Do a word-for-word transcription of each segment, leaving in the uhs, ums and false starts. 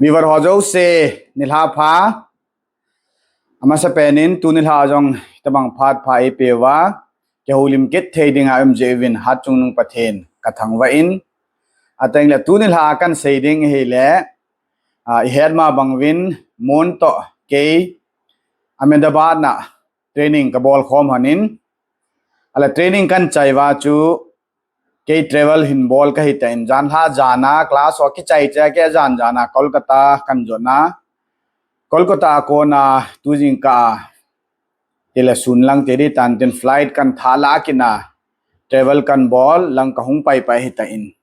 Viewer ho jouse, nilhah pha. Amasapen in tuni nilhah jong tabang phat pha eipeuva, kihoulim kit thei dinga um jeh uvin Hatchungnung Pathen kathangvah in. Ateng le tuni nilhah a kahin sei ding ahile, a, ihet ma bang uvin Mon toh kei Ahmedabad na training kabol khom hon in. Ale training kahin chai uva chu kei travel hin bol kahi tan, janhi jan a class ho kichai chai a kei jan jan a Kolkata kahin jot na. Kolkata a kona tu jingkah a tile sun lang te di tan tin flight kahin tha la kit na, travel kahin bol lang kahung pai pai hi tan.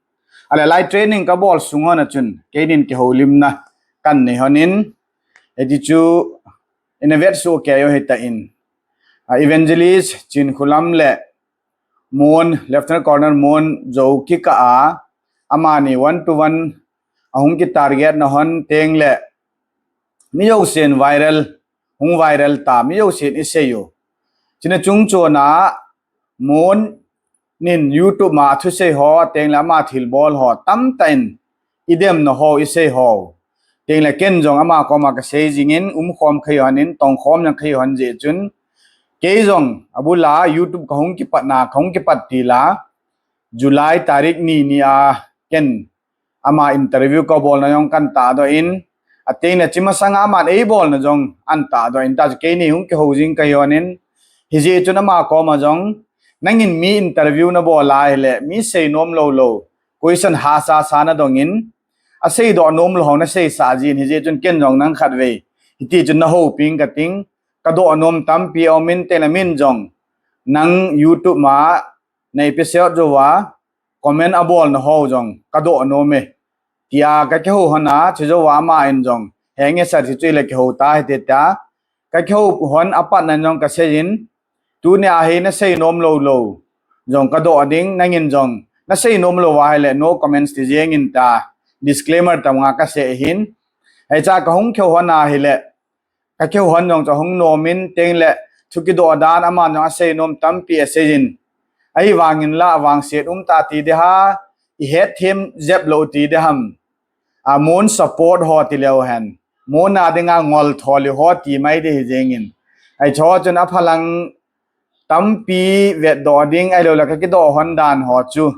Ale lai training kabol sung hon a chun kei din kihoulimna kahin nei hon in, hiti chu ina vet soh kei u hi tan. A, Evangelist Chinkholam le Mon, Lieutenant Colonel Mon jou kikah a, amani one to one ahung ki target na hon teng le mi jousen viral, hung viral ta, mi jousen isei u. Chuna chung chon a Mon in YouTube ma thusei ho, teng le ama thilbol ho tamtah in idem na ho, isei ho. Teng le ken jong ama koma kasei jing in, um khom kha u hon in, tong khom jong kha u hon jeh chun, kei jong abul a YouTube kahung kipat na, kahung kipat til a, July tarik ni ni a ken ama interview kabol na jong kahin tahdoh in, ateng le chi masang a aman eibol na jong ahin tahdoh in, ta chu keini hung kihou jing kahi hon in, hijeh chun ama koma jong, nangin mi interview nabol a ahile, mi sei nom lou lou, question hahsa sa nadong in, asei doh nom lou ho nasei sah jin, hijeh chun ken jong nang khatvei hiti chun nahoupi ing kating, kadoh nom tampi aum in, teng le min jong nang YouTube ma na episode jou a comment abol na ho jong kadoh nom e, tia kakihou hon a, chujou a ama in jong, henge sir, hichu ile kihou ta hite tia kakihou hon apat nan jong kasei in, tuni a hi nasei nom lou lou jong kadoh ding, nangin jong nasei nom lou ahile no comments ti jeng in tia disclaimer tobang a kasei ahin. Hiche a kahung kihou hon ahile, kakihou hon jong chu ahung nom in, teng le thu kidoh dan aman jong asei nom tampi asei in. Ahivangin la vangset um ta ti ding ham, ihet them jep lou ti ding ham. A, Mon support ho ti leu hen, Mon a dinga ngol thou lheh ho ti mai ding hi jeng in. Hiche ho chun aphalang tampi vetdoh ding, ahilou le kakidoh hon dan ho chu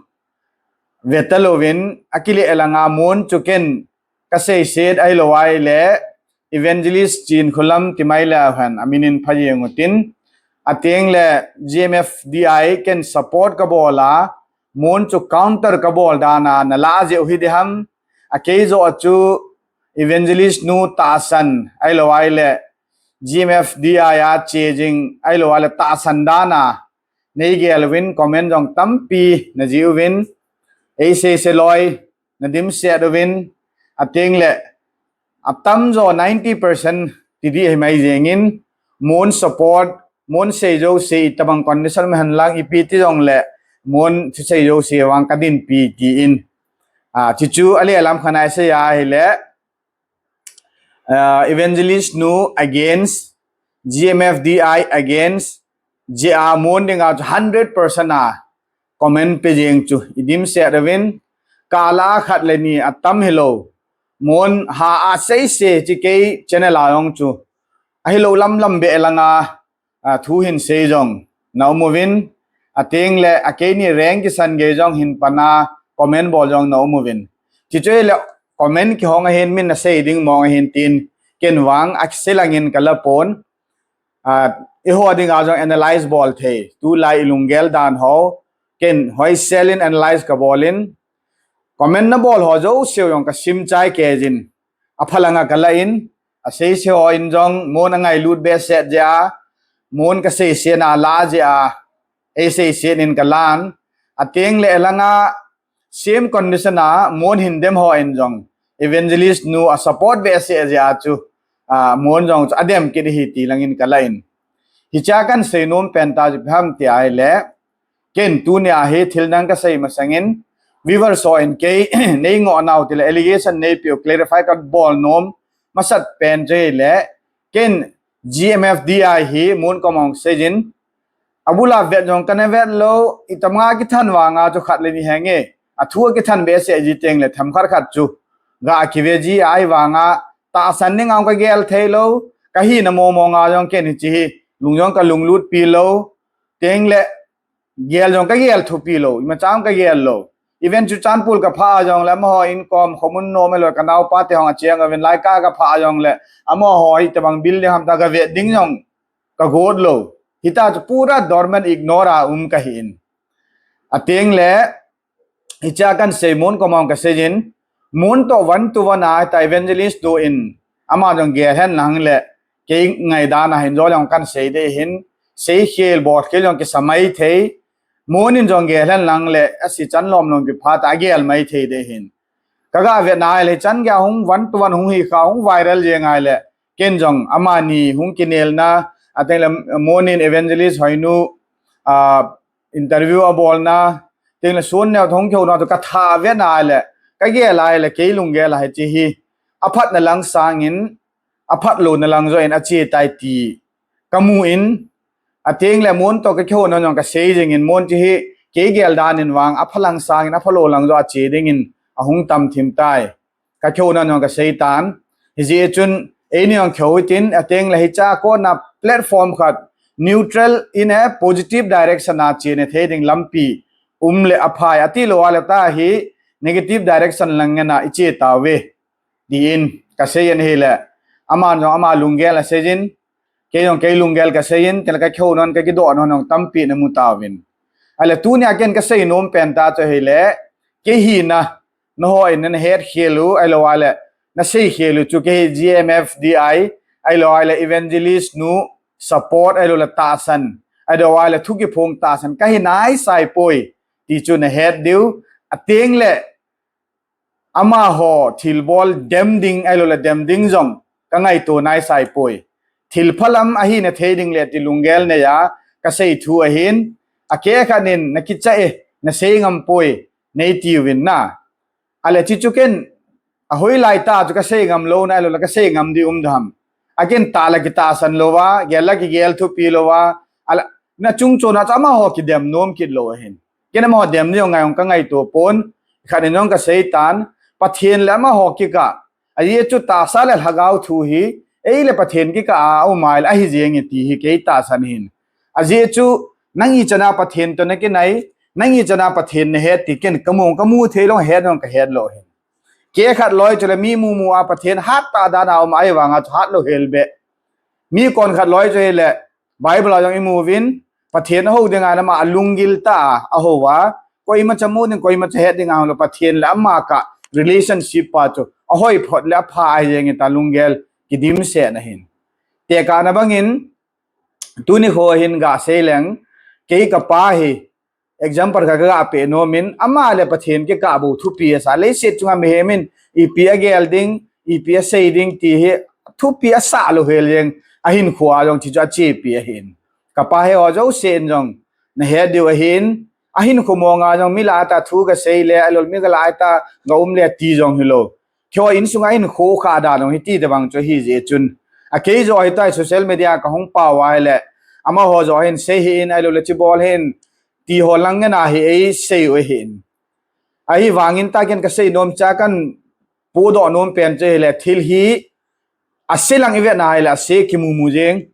ve talou vin, akile langa Mon chu ken kasei set ahilou ahile Evangelist Chinkholam ti mai leu hen, amin in pha jeng utin. Ateng le G M F D I ken support kabol a, Mon chu counter kabol dan a nalah jeh u hi ding ham. Akei joh chu Evangelist nu tahsan ahilou ahile G M F D I a che jing ahilou ahile tahsan dan a nei gel uvin, comment jong tampi najih uvin, eisei sei loi nadimset uvin, ateng le atamjo ninety percent ti ding ahi mai jeng in, Mon support, Mon sei jouse, itobang condition ma hen lang ipi ti jong le Mon thusei jouse vang kadinpi ti in. A, chuchu ale lam khat a isei ahile, a, Evangelist nu against, G M F D I against, jeh a Mon dinga chu hundred percent a comment pe jeng chu idimset uvin, kal a khat le ni atam hilou, Mon ha asei sei chu kei channel a jong chu ahilou lam lam beh langa, a, thu hin sei jong na um uvin, ateng le akeini reng kisan gei jong hin pan a comment bol jong na um uvin. Chuchu ile comment kihong ahin, min asei ding mong ahin tin, ken vang asei lang in kala pon. A, eiho dinga jong analyze bol thei, tulai ilunggel dan ho ken hoisel in analyze kabol in, comment nabol ho jouse jong kasim chai kei jin. Aphalanga kalah in, asei sei ho in jong Mon angailut behseh jeh a, Mon kasei set na alah jeh a, eisei set in kalan. Ateng le alanga same condition a Mon hin dem ho in jong Evangelist nu asupport behseh jeh a chu, a, Mon jong chu adem kit ahi ti lang in kalah in. Hiche a kahin sei nom pen tah chu ipi ham ti ahile, ken tuni a hi thil dang kasei masang in, viewers ho in kei nei ngoh nau ti le allegation neipe u clarify kabol nom masat pen chu ahile, ken G M F D I hi Mon koma hung sei jin, abul a vet jong kana vet lou, itobang a kithan vang a chu khat le ni henge, athu a kithan behseh ji teng le themkhat khat chu ga kive ji ahivanga tahsan ding a ka gel thei lou, ka hina momo nga jong ken hichi hi lung jong ka lunglut pi lou, tengle gel jong ka gel thupi lou, ima chang ka gel lou. Even chu chanpul ka pha jong le amaho in kom khomun nom lou ka naopa te hong a chiang aven lai ka ka pha jong le amaho hi te bang building ham ta ka ve ding jong ka got lou. Hita chu pura dormant ignore a um ka hi in. Ateng le, hicha kan sei Mon ko mong ka sei jin, Mon to one to one a ta evangelist do in, ama jong gel hen lang le, kei ngai dan a hin jo jong kan sei de hin, sei khel bol khel jong kisa mai thei, Mon in jong gel hen lang le, asi chan lom lom ki pha ta gel mai thei de hin. Ka ga ve nai le, chan ga hung one to one hung hi kha, hung viral je ngai le, ken jong ama ni hung kinel na, ateng le Mon in evangelist hoinu, a, interview a bol na, teng le sun neo thong keu na to ka tha ve nai le, ka gel ai le, kei lung gel ai chi hi, a phat na lang sang in, a phat lou na lang jo in a chi tai ti, ka mu in, ateng le Mon to ka keu na jong ka sei jing in, Mon chi hi, kei gel dan in vang, a pha lang sang in, a pha lou lang jo a chi ding in, a hung tam thim tai. Ka keu na jong ka sei tan. Hijeh chun, eini jong keu tin, ateng le hicha ko na platform khat, neutral in a positive direction a chi ne thei ding lampi, um le a phai, ati lou a le ta hi, negative direction lang nge na i chi ta ve. Di in, ka sei in hi le, ama jong ama lung gel a sei jin, kei jong kei lung gel ka sei in, tel ka keu non ka ki do non jong tampi na mu ta vin. Ale tuni a ken ka sei nom pen ta chu hi le, kei hina, na ho in na het khel u, ai lo a le, na sei khel u chu kei hi G M F D I, ai lo a le evangelist nu, support, ai lo le tahsan, ai lo a le thu kiphong tahsan, ka hi nai sai poi, ti chu na het diu, ateng le, ama ho thilbol dem ding, ai lo le dem ding jong, ka ngaito nai sai poi. Thil phalam ahi na thei ding le ti lung gel nei a, ka sei thu ahin, a kei khat nin na kicha e, na sei ngam poi, nei ti uvin na. Ale chi chu ken, a hoi lai ta chu ka sei ngam lou na, ai lo le ka sei ngam di um dam. A ken ta le ki tahsan lou va, gel le ki gel thupi lou va, ale na chung chon a chu ama ho ki dem nom kit lou ahin. Ken ama ho dem ni jong ngai jong ka ngaito pon, khat nin jong ka sei tan, Pathen le ama ho kikah, ajeh chu tahsa le lhagao thu hi, ei le Pathen kikah a um ai le ahi jeng e ti hi kei tahsan hin. Ajeh chu, nang i chana Pathen to na kinai, nang i chana Pathen na het ti ken ka mu, ka mu thei lou, het jong ka het lou hin. Kei khat loi chu le mi mu mu a Pathen hat ta dan a um ai vang a chu hat lou hel be. Mi kon khat loi chu hi le, Bible a jong i mu vin, Pathen a ho ding a nama a lunggil ta a, a ho a, koima cha mu ding, koima cha het ding a ho lo Pathen le ama kah relationship pa chu, a hoi phot le a pha ai jeng i ta lunggel, ki dim se na hin. Te ka na bang in, tuni kho hin ga sei leng, kei ka pa hi, example kha ka ga pe nom in, ama le Pathen kikah bou thupi a sa, leiset chunga mihem in, ipi a gel ding, ipi a sei ding ti hi, thupi a sa lou hel jeng, a hinkho a jong chi chu a chepi ahin. Ka pa hi ho jouse in jong, na het diu ahin, a hinkho mong a jong mi la ta thu ka sei le, a lol mi ka la ta ka um le ti jong hi lou. Kho in sunga in kho kha da nong hi ti te bang chu hi jeh chun. A kei jo hi tai social media ka hung pau ai le. Ama ho jo hin sei hi in ai lo le chi bol hin ti ho lang nge na hi ei sei u hin. Ahi vangin ta ken ka sei nom cha kan pu do nom pen che le thil hi a se lang i ve na le a se ki mu mu jeng.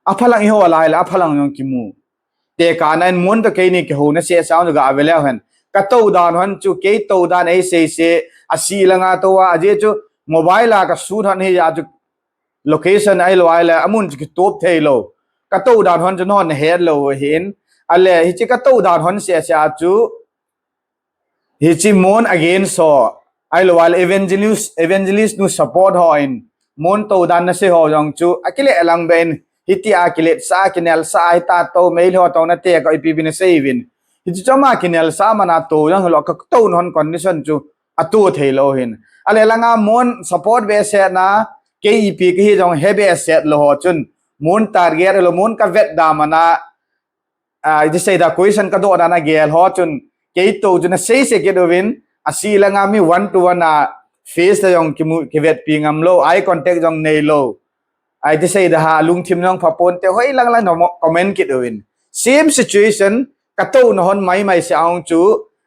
A phalang i ho lai le a phalang jong ki mu. Te ka na in mun to kei ni ki ho na se sa ga ve le hen. Ka to dan hon chu kei to dan ei sei se a si la nga to a je chu mobile a ka su hon hi ya chu location ai lo ai le a mun chu ki top thei lo. Ka to dan hon chu non het lo hin. A le hi chi ka to dan hon se se a chu Hichi Mon against ho, ai lo wal evangelist, evangelist nu support ho in, Mon to dan na se ho jong chu, a kile lang ben, hiti a kile sa, kinel sa, hi ta to, mei lo to na te ko ipi bin se vin. Hichi choma kinel sa mana to jong lo ka to non condition chu, a to thei lo hin. A le langa Mon support be se na, K E P ki hi jong he be se lo ho chun, Mon target lo, Mon ka vet da mana, a, iti sei da question ka do dan a gel ho chun, kei to chun a sei se kit uvin, a si langa mi one to one a face la jong kimu, kivet pi ngam lo, eye contact jong nei lo. A, iti sei da ha, lungthim jong pha pon te hoi lang lang no mo-, comment kit uvin. Same situation, ka to na hon mai mai se aung chu,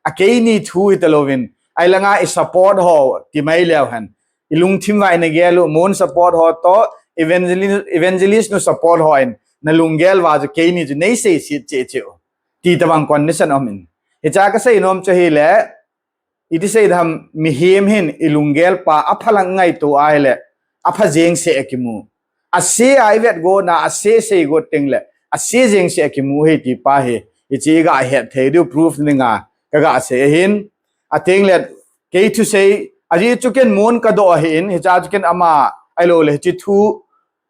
a kei ni thu hi ta lovin. Ailanga i support ho ti mai leu hen. I lungthim uva i na gel u, Mon support ho toh, evangelist, evangelist nu support ho in, na lunggel uva chu keini chu nei seiset cheh cheh u. Ti tabang condition um in. Hicha ka seinom chu hile, iti sei dam mihem hin i lunggel pa apha lang ngaito ahile, apha jeng seh a kimu. Ase a i vet go na, ase sei go teng le, ase jeng seh a kimu hi ti pa hi, hichi i ga het thei diu proof ni nga, ka ga sei hin. A teng le, kei thu sei, a ji chu ken Mon ka doh ahi in, hicha chu ken ama, ahilou le, hichi thu,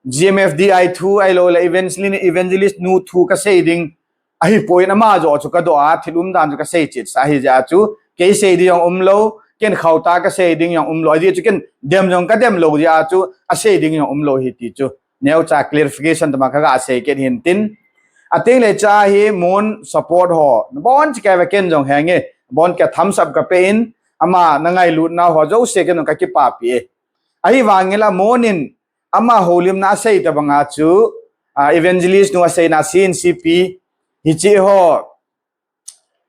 G M F D I thu, ahilou le, evangelist, evangelist nu thu ka sei ding, ahi poi in ama jo chu ka doh a, thil umdan chu ka sei chet sa hi jeh a chu, kei sei ding jong umlou, ken khauta ka sei ding jong umlou, a ji chu ken dem jong ka dem lou jeh a chu, a sei ding jong umlou hi ti chu. Neocha clarification tama ka ga sei ket hin tin. A teng le cha hi Mon support ho. Bon chi ka ve ken jong henge. Bon ka thumbs up ka pe in. Ama na ngailut na ho jouse ken jong ka kipapi e. Ahivangin la Mon in ama houlimna a sei tabang a chu, ah, evangelist nu a seina C N C P. Hichi ho.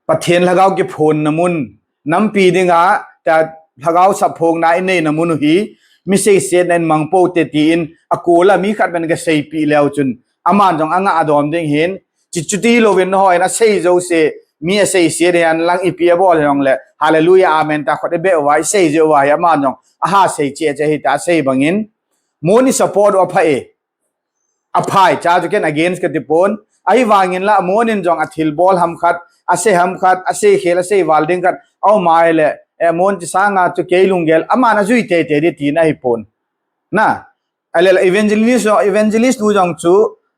Pathen lhagao kiphonna mun, nampi dinga, ta lhagao saphongna i neina mun u hi, mi seisetna in mang pou te tin, a kol a mi khat ben ka seipi leu chun, aman jong a ngah a dom ding hin, chi chuti louvin ho in a sei jouse, mi a seiset hihen lang ipi a bol hijongle, hallelujah, amen ta khut i beh uva, i sei jeh uva hi, aman jong, a ha sei cheh cheh hi ta sei bangin, Mon i support u apha e, aphai, cha chu ken against ka ti pon. Ahivangin la, Mon in jong a thilbol ham khat, a sei ham khat, a sei khel, a sei val ding khat, a um a ahile, eh, Mon chi sanga chu kei lunggel, aman a jui tei tei di tina hi pon. Na, ahile la evangelist, evangelist nu jong chu,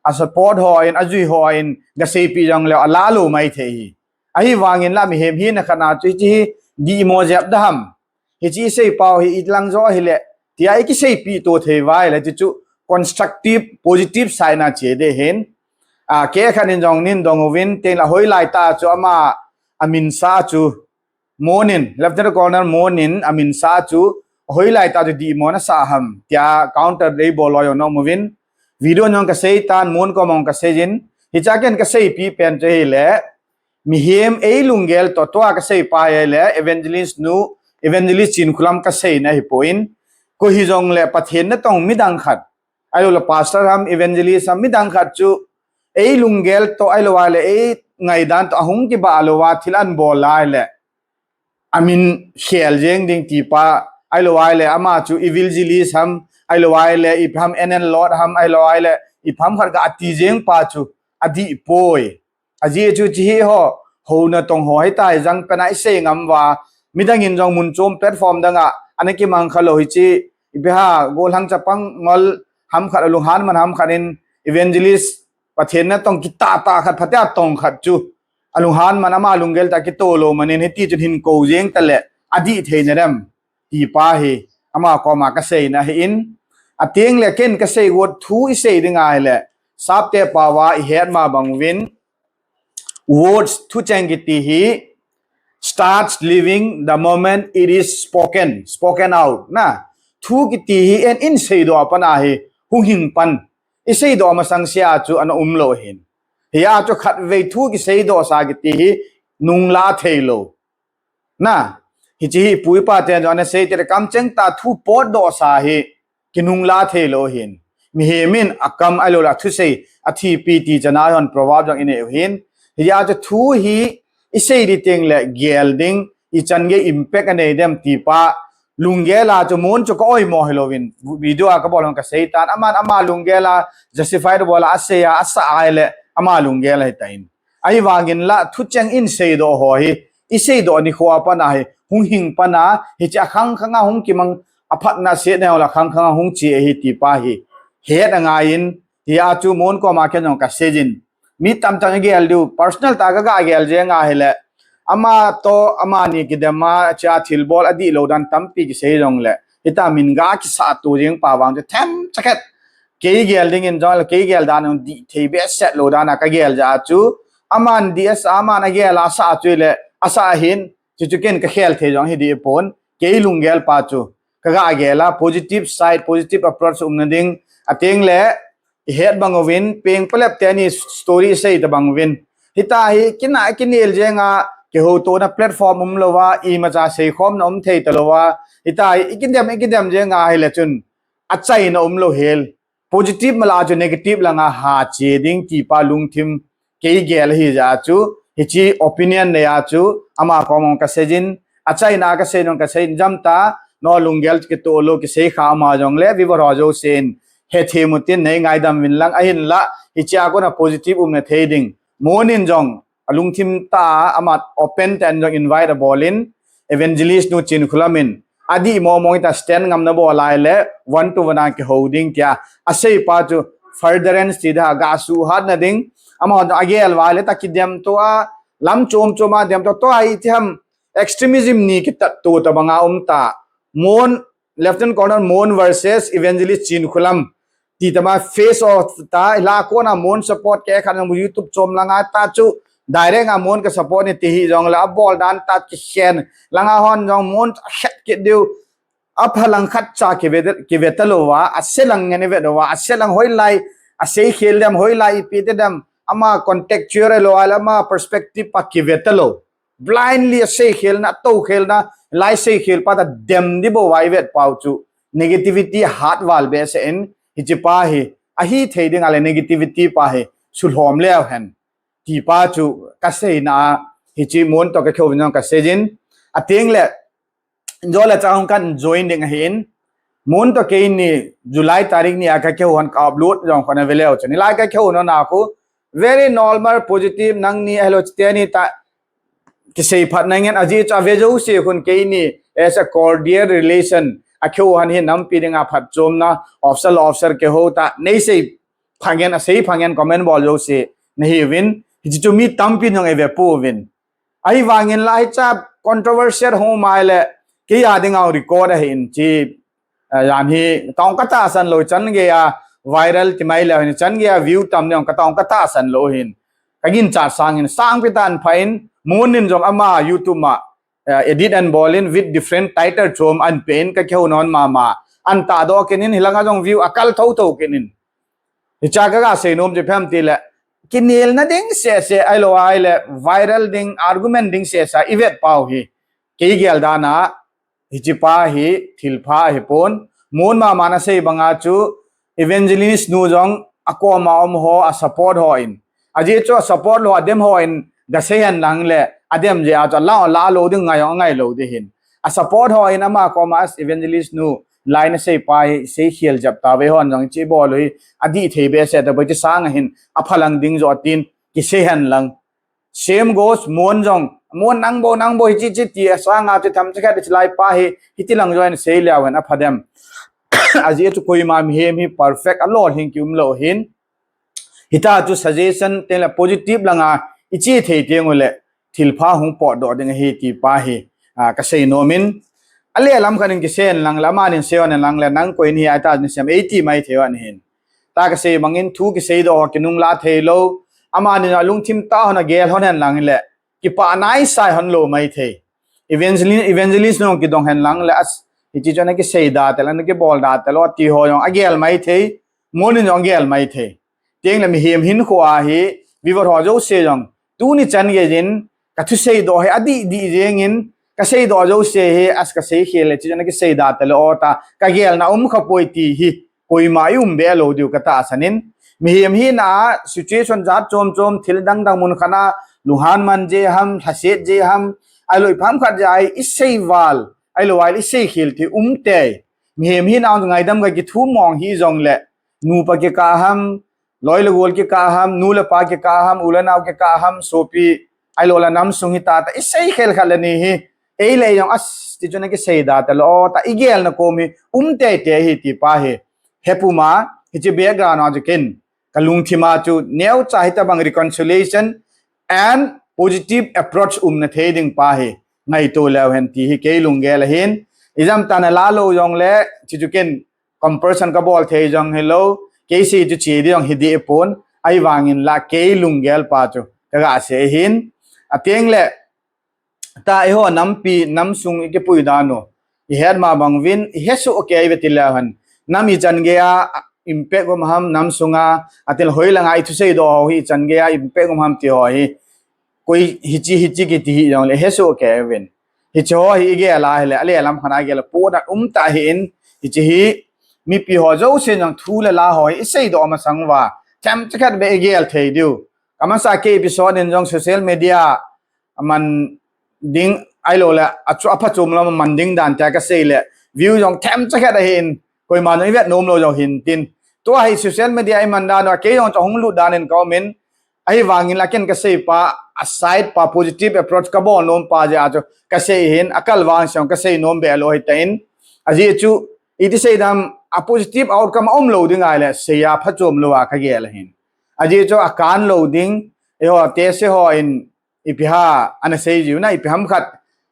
a support ho in, a jui ho in, ga seipi jongle, a la lou mai thei hi. Ahivangin la mihem hina khat na chu hichi hi dihmo jep da ham. Hichi i sei pau hi i lang jo ahile. Tia i kiseipi to thei uva ahile ti chu constructive, positive side na che de hin. A, kei khat in jong nin dong uvin teng la hoilai ta chu ama a min sa chu Mon in, Lieutenant Colonel Mon in a min sa chu hoilai ta chu dihmo na sa ham. Tia counter dei bol loi jong na um uvin. Video jong ka sei tan, Mon koma jong ka sei jin. Hicha ken ka seipi pen chu hile. Mihem ei lunggel to tua ka sei pa hi le evangelist nu, evangelist Chinkholam ka seina hi poi in, koi hijongle Pathen natong midang khat, ahilou le pastor ham, evangelist ham midang khat chu ei lunggel to ahilou le ei ngaidan to ahung kibah lou a thil ahin bol a ahile amin khel jeng ding ti pa, ahilou le ama chu evangelist ham, ahilou le ipi ham N L Lord ham, ahilou le ipi ham khat ga ati jeng pa chu adih poi. Ajeh chu chi hi ho, ho natong ho hi ta hi jang pen a i sei ngam uva. Midang in jong mun chom platform dang a, ana kimang kha lou hichi, ipi ham, gollhang chapang ngol ham khat a lunghan man ham khat in evangelist Pathen natong kitah tah khat phatea tong khat chu. A lunghan man ama lunggel ta kito lou man in hiti chun hin kou jeng ta le, adih thei na dem. Ti pa hi, ama koma ka seina hi in. A teng le ken ka sei got thu i sei ding ahile, sapte pao a i het ma bang uvin, words thucheng kiti hi starts living the moment it is spoken, spoken out. Na, thu kiti hi en in seidoh a pat a hi hung hing pan. I seidoh masang sia chu ana um lou hin. Hia chu khatvei thu kiseidoh sa kiti hi nungla thei lou. Na, hichi hi pu i pa ten jong ana sei te le kamcheng ta thu potdoh sa hi kinungla thei lou hin. Mihem in a kam ahilou le a thusei a thipi ti chana hon proverb jong i nei u hin. Hia chu thu hi i sei di teng le gel ding, i chan gei impact anei dem ti pa lunggel a chu Mon chu ka oimo hi louvin. Video a ka bol hon ka sei tan. Aman ama lunggel a justify bol a, a sei a, a sa a ahile ama lunggel a hi ta in. Ahivangin la thucheng in seidoh ho hi, i seidoh nikho a pat a hi, hung hing pan a, hichi a khang khang a hung kimang a phatna se neo la khang khang a hung chi ahi ti pa hi. Het angai in, hia chu Mon koma ken jong ka sei jin. Mi tamtah i gel diu, personal ta ka ga gel jeng ahile. Ama to, amani kidem a, cha thilbol adih lou dan tampi kisei jongle. Hita min ga kisa tu jeng pa vang chu them chakhet. Kei gel ding in jong le, kei gel dan in dih thei behseh lou dan a ka gel jeh a chu. Aman dih asa, aman a gel a sa chu le, a sa hin, chu chu ken ka khel thei jong hi di pon. Kei lunggel pa chu. Ka ga gel a positive side, positive approach umna ding. A teng le, i het bang uvin, peng palep te ni story sei ta bang uvin. Hita hi, kina, kinel jeng a, kihoutohna platform umlouva, imacha seikhomna um thei talouva, hitia hi ikidem ikidem jeng ahile chun achaina umlou hel. Positive mala chu negative langa hache ding tipa lungthim kei gel ahi jeh a chu, hiche opinion nei a chu ama koma kaseijin, achaina kasei nung kasei jam ta, nangho lunggel kitoh lou kisei kha ama jongle viewer ho jousen hethem utin, nei ngaidam uvin lang, ahinla hichea kona positive umna thei ding. Mon in jong alungthim tah a ama open tah in jong invite abol in, Evangelist nu Chinkholam in adih mong mong in ta stand ngamna bol ahile one to one a kihou ding tia asei pa chu furtherance ti da, gasuh hatna ding. Amahon agel uva ahile ta kidemto a, lam chom chom a demto, tua hi itiham extremism ni kitatto tabanga um ta. Mon, Lieutenant Colonel Mon versus Evangelist Chinkholam ti tama face off ta, la kona Mon support kei khat nang YouTube chom langa ta chu direct a Mon ka support ni ti hi jongle abol dan ta kikhen langa hon jong Mon khet kit diu. Aphalang khatcha kive, kive talouva, aselang ngen ive louva, aselang hoilai aseikhel dem, hoilai ipi ti dem, ama contextual ahilou, ahile ama perspective pa kive talou. Blindly aseikhelna, atoukhelna, lai seikhel pa ta dem ding bou a ivet pau chu negativity hat val behseh in, hiche pa hi ahithei ding ahile negativity pa hi sulhom leu hen tipa chu kaseina a, hiche Mon toh kakihou vin jong kaseijin, atengle jole chang kan join ding ahin, Mon toh keini July tarik ni a kakihou hon ka upload jong khon ave leu chun, hilai kakihou nona khu very normal, positive, nangni ahilou chiteni ta kisei phatna ngen, ajeh chu ave jouse khun keini as a cordial relation akihou hon hi nampi dinga phatchomna, officer officer kihou ta, nei sei phangen, asei phangen comment bol jouse nahiuvin, hiche chu mi tampi jong eive pouvin. Ahivangin la hicha controversial hung um ahile, kei a dinga record ahin, hiche, eh, jan hi katong katahsan lou, chan geiya viral ti mai leu hin, chan geiya view tam ding katong katahsan lou hin, kaginchat sangin sangpi tah in pha in, Mon in jong ama YouTube ma, eh, edit ahin bol in with different title chom ahin pe in, kakihou non mama, ahin tahdoh kit in, hilanga jong view akal thotho kit in. Hichea kaga seinom chu ipi ham tile, kinelna ding sese ahilou ahile viral ding, argument ding sese ivet pau hi, kei gel dan a hiche pa hi thilpha ahipon. Mon mama in asei banga chu Evangelist nu jong akoma um ho, a support ho in, ajeh chu a support lou, adem ho in gasei hen lang le, adem jeh a chu alah, alah lou ding, ngai jong angai lou ding ahin. A support ho in ama koma as Evangelist nu, lai nasei pa hi seikhel jep tauve, hon jong hiche bol u hi adih thei behseh taboi, hiche sanga hin aphalang ding joh tin kisei hen lang. Same goes, Mon jong, Mon nang bou, nang bou, hiche hiche ti asanga chu tham chakhat hiche lai pa hi hiti lang joh in sei leu hen apha dem. Ajeh chu koima mihem hi perfect, alolhing kium lou ahin. Hita chu suggestion tengle positive langa iche thei teng ule thilpha hung potdoh ding ahi tipa hi, ah, kasei nom in. Ale lam khat in kisei hen lang le, amanin sei hon hen lang le, nang koi nahi, ahi ta nasem, eiti mai thei hon ahin. Ta kasei bangin thu kiseidoh ho kinungla thei lou, amanin alungthim tah hon agel hon hen lang le, kipah naisai hon lou mai thei. Evangelist, Evangelist nu kidong hen lang le, as, hiche chu ana kisei da tel, ana kibol da tel o ti ho jong agel mai thei, Mon in jong agel mai thei. Tengle mihem hinkho a hi, viewer ho jouse jong, tuni chan geiyin kathuseidoh hi adih dih jengin, kaseidoh jouse hi as kasei khel le, hiche chu ana kisei da tel o ta, kagelna um khapoi ti hi koima i um be lou diu katahsan in. Mihem hina a situation jat chom chom, thil dang dang mun khat a lunghan man jeh ham, lhaset jeh ham, ahilou ipi ham khat jeh a hi isei val, ahilou ahile isei khel thei um tei. Mihem hina a ngaidam kakithu mong hijongle, nupa kikah ham, loi le gol kikah ham, nu le pa kikah ham, u le nao kikah ham, sopi, ahilou le namsung hita ta, isei khel khat le ni hi, ei le ei jong as, ti chu ana kisei da tel o ta, igelna kom hi um tei tei ahi tipa hi hepuma, hiche background a chu ken kalungthim a chu neocha hitobang reconciliation and positive approach umna thei ding pa hi ngaito leu hen ti hi kei lunggel ahin. Ijemtia nalah lou jongle, hiche chu ken compulsion kabol thei jong hilou, kei sei chu che ding jong hi deh pon, ahivangin la kei lunggel pa chu kaga sei ahin. Atengle, ta eiho nampi, namsung ikipui dan u ihet ma bang uvin, ihesoh kei uve ti leu hen, nam ichan geiya impact um ham namsunga, atengle hoilanga ithuseidoh ho hi ichan geiya impact um ham ti ho hi koi hichi hichi kiti hijongle hesoh kei uvin. Hiche ho hi igel a hile, alelam khat a gel a podan um tah ahin, hiche hi mipi ho jousen jong thu le la ho hi iseidoh masang uva, themcha khat beh igel thei diu. Amasa kei episode in jong social media aman ding ahilou le, achu aphachom lam aman ding dan tia kasei le, view jong themcha khat ahin, koiman jong ivet nom lou jong hintin. Tua hi social media iman dan uva, kei jong chu hung lut dan in ka um in, ahivangin la ken kasei pa, a side pa positive approach kabol nom pa jeh a chu kasei hin, akal vang song kasei nom beh lou hitan. Ajeh chu, iti sei dam, a positive outcome aum lou ding ahile, sei a phachom lou a kagel ahin. Ajeh chu akan lou ding, eiho, tese ho in, ipi ham, ana sei jiu na, ipi ham khat,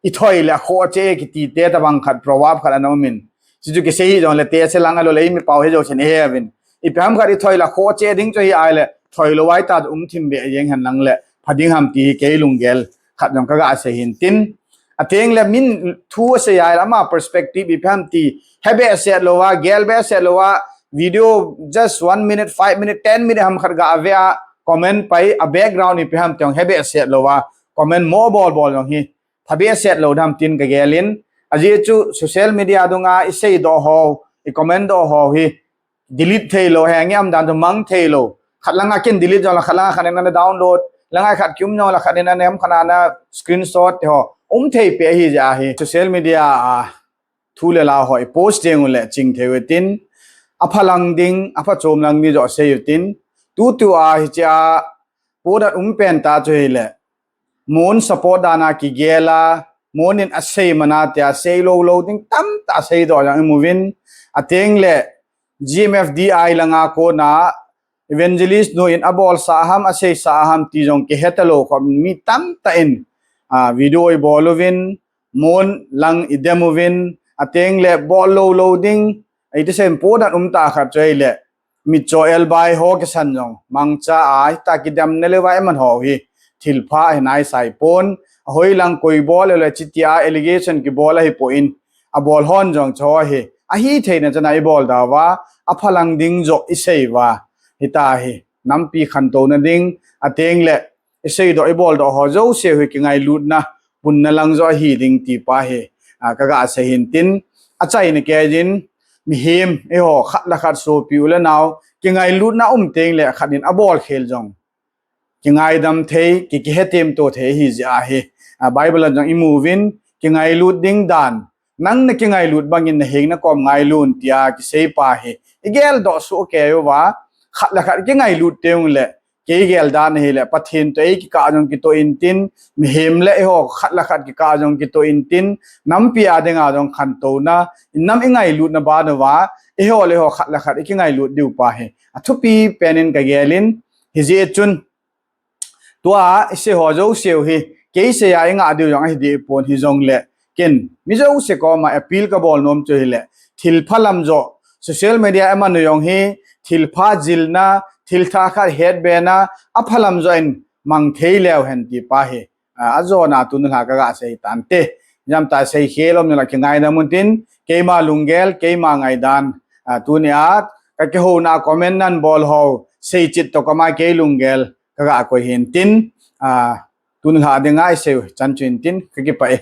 ithoi le akhoh cheh e kiti te tabang khat, proverb khat ana um in. Chuchu kisei hijongle tese lang ahilou le, mi pau hi jousen ihe uvin. Ipi ham khat ithoi le akhoh cheh ding chu hi ahile, thoi lou a ita um thim beh jeng hen lang le, pha ding ham ti hi kei lunggel khat jong kaga sei hintin. Ateng le min thu asei ahile ama perspective ipi ham ti, he behseh lou a, gel behseh lou a, video just one minute, five minute, ten minute ham khat ga ave a, comment pai a background ipi ham ti jong he behseh lou a, comment mo bol bol jong hi, pha behseh lou dam tin kagel in. Ajeh chu social media dunga iseidoh ho, icomment doh ho hi, delete thei lou, henge am dan chu mang thei lou. Khat langa ken delete jong le, khat langa khat in ana download, langa khat kium jong le, khat in ana em khat ana screenshot te ho. Um thei peh ahi jeh a hi. Social media a thu le la ho ipost ding u le ching thei u tin. Apha lang ding, aphachom lang ding joh sei u tin. Tutua hiche a podan um pen tah chu hile, Mon support dan a kigel a, Mon in asei man a tia sei lou lou ding tamtah aseidoh jong imu uvin. Ateng le G M F D I langa kona evangelist nu in abolsah ham, aseisah ham ti jong kihe talou khom mi tamtah in, a, video ibol uvin, Mon lang idem uvin, ateng le bol lou lou ding, iti sei, podan um tah khat chu hile, mitcho elbai ho kisan jong mangcha a, hita kidemna le vai man ho hi thilpha hi nai sai pon, ahoi lang koi bol le, chutia allegation kibol ahi poi, abol hon jong chu hi ahi theina chan a ibol da uva, apha lang ding joh isei uva, hita hi nampi khantouna ding, ateng le iseidoh iboldoh ho jouse hi kingailutna punna lang joh ahi ding ti pa hi, a, kaga sei hintin. Achaina kei jin, mihem eiho khat le khat sopi u le nao kingailutna um teng le khat in abol khel jong kingaidam thei, ki, kihetem to thei ahi jeh a hi, a, Bible a jong imu uvin, kingailut ding dan, nang nakingailut bangin naheng nakom ngailun tia kisei pa hi igeldoh soh kei uva, khat le khat kingailut teng le, kei gel dan ahile, Pathen toh eikikah jong kitoh intin, mihem le eiho khat le khat kikah jong kitoh intin, nampi a dinga jong khantouna, nam ingailutna ban uva, eiho le eiho khat le khat ikingailut diu pa hi athupi pen in kagel in, hijeh chun, tua isei ho jouse hi, kei sei a ingah diu jong ahi deh pon, hijongle, ken mi jouse koma appeal kabol nom chu hile, thilpha lam joh, social media a iman u jong hi, thilpha jilna, thil thah khat hetbena, apha lam joh in mang thei leu hen ti pa hi, a, ajona tuni lha kaga sei tante. Jamtah sei khel um nala kingaidam un tin, keima lunggel, keima ngaidan, a, tunia kakihouna comment nan bol ho, seichit toh kama kei lunggel kaga koi hintin, a, tuni lha dinga isei u chan chu hintin, kakipah e.